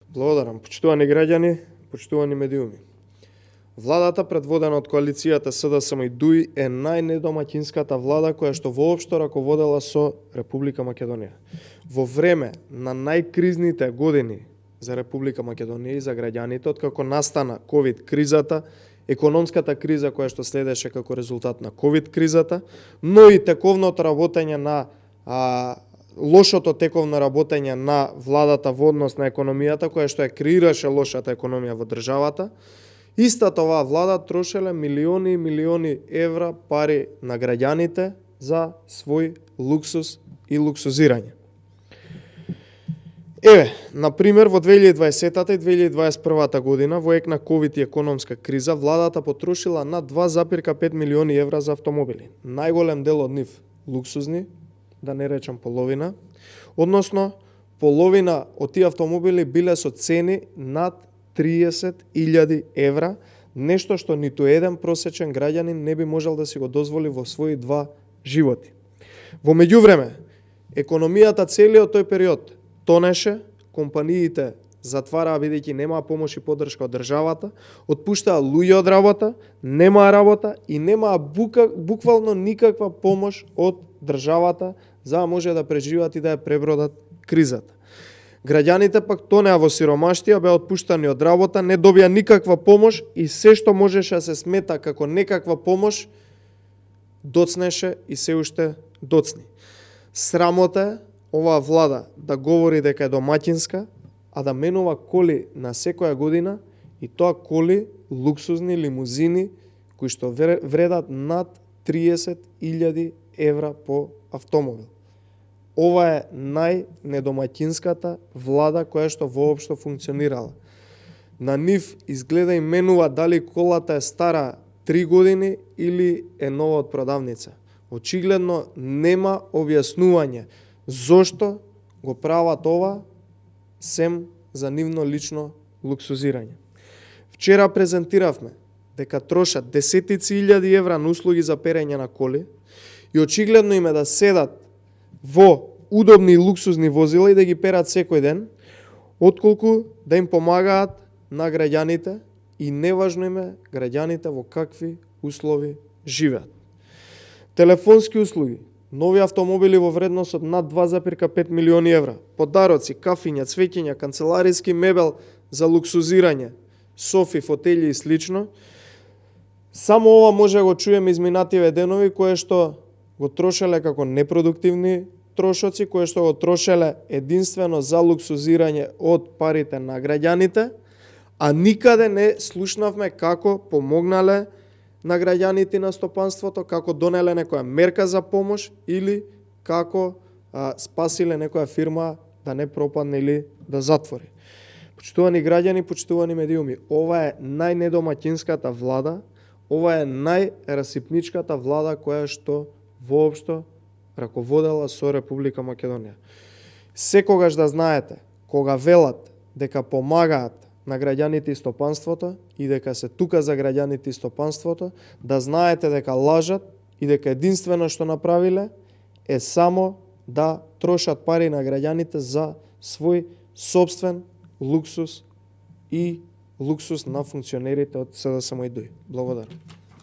Благодарам. Почитувани граѓани, почитувани медиуми. Владата предводена од коалицијата СДСМ и ДУИ е најнедомаќинската влада која што воопшто раководела со Република Македонија. Во време на најкризните години за Република Македонија и за граѓаните, откако настана ковид кризата, економската криза која што следеше како резултат на ковид кризата, но и тековното работење на лошото тековно работење на владата во однос на економијата, која што ја креираше лошата економија во државата, истата оваа влада трошеле милиони и милиони евра пари на граѓаните за свој луксус и луксузирање. Еве, например, во 2020 и 2021 година, во ек на ковид и економска криза, владата потрошила над 2,5 милиони евра за автомобили. Најголем дел од нив луксузни, да не речам половина, односно половина од тие автомобили биле со цени над 30.000 евра, нешто што ниту еден просечен граѓанин не би можел да си го дозволи во своји два животи. Во меѓувреме, економијата целиот тој период тонеше, компаниите затвараа бидејќи немаа помош и поддршка од државата, отпуштаа луѓе од работа, немаа работа и немаа буквално никаква помош од државата за да може да преживеат и да ја пребродат кризата. Граѓаните пак тонеа во сиромаштија, беа отпуштани од работа, не добија никаква помош и се што можеше да се смета како некаква помош доцнеше и се уште доцни. Срамота е оваа влада да говори дека е домаќинска, а да менува коли на секоја година и тоа коли луксузни лимузини кои што вредат над 30.000 евра по автомобил. Ова е најнедомаќинската влада која што воопшто функционирала. На нив изгледа и менува дали колата е стара 3 години или е нова од продавница. Очигледно нема објаснување зошто го прават ова сем за нивно лично луксузирање. Вчера презентиравме дека трошат десетици илјади евра на услуги за перење на коли и очигледно им е да седат во удобни и луксузни возила и да ги перат секој ден, отколку да им помагаат на граѓаните и неважно им е граѓаните во какви услови живеат. Телефонски услуги, нови автомобили во вредност од над 2,5 милиони евра, подароци, кафиња, цвеќиња, канцелариски мебел за луксузирање, софи, фотели и слично. Само ова може да го чуеме изминативе денови кое што го трошеле како непродуктивни трошоци, кое што го трошеле единствено за луксузирање од парите на граѓаните, а никаде не слушнавме како помогнале на граѓаните на стопанството, како донеле некоја мерка за помош или како спасиле некоја фирма да не пропадне или да затвори. Почитувани граѓани, почитувани медиуми, ова е најнедомаќинската влада, ова е најрасипничката влада која што воопшто раководела со Република Македонија. Секогаш да знаете, кога велат дека помагаат на граѓаните и стопанството и дека се тука за граѓаните и стопанството, да знаете дека лажат и дека единствено што направиле е само да трошат пари на граѓаните за свој собствен луксус и луксус на функционерите од СДСМ и ДУИ. Благодарам.